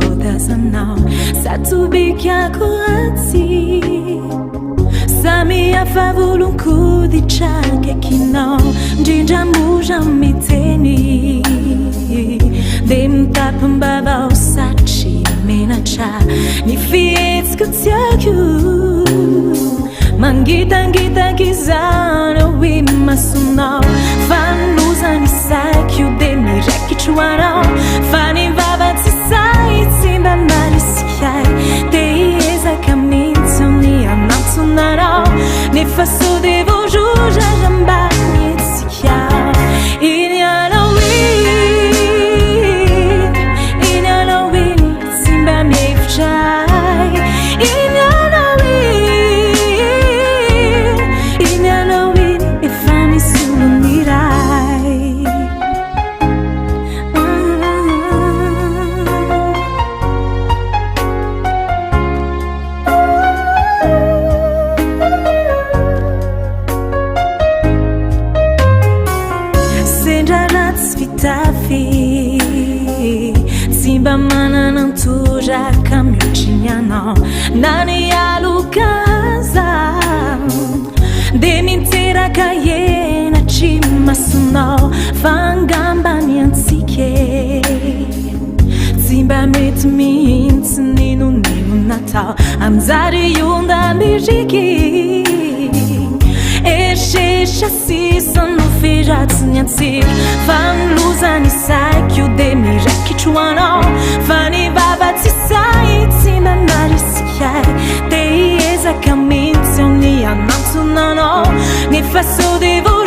vao tazanao. Zato bikako ratsy, samy hafa volon-koditra akaikinao, indrindra mora miteny, dia mitapim-bava ao satria menatra ny fihetsiko tsy haiko. Mangitangitaka izany eo imasonao, fa ny loza ny saiko dia miraikitra ho anao, fa ny vava tsy sahy tsy mba marisika ahy, te hiezaka mihitsy aho ny hanantona anao, nefa sao dia voarotra raha mba mihetsika aho. Iny anao iny, iny anao iny, tsy mba mihevitra ahy. Iny anao iny, iny anao iny, efa misy olona iray. Sendra ratsy fitafy, tsy mba manana antoraka mihoatry ny anao, na ny aloka aza dia miteraka henatry masonao, fa angamba ny antsika e tsy mba mety mihitsy n'inon'inona atao, aminjary ondam-biriky eritreritra sisa no firatsy ny antsika, fa ny loza ny saiko dia miraikitra ho anao, fa ny vava tsy sahy tsy mba marisika ahy, te hiezaka mihitsy aho ny hanantona anao, nefa sao dia voa.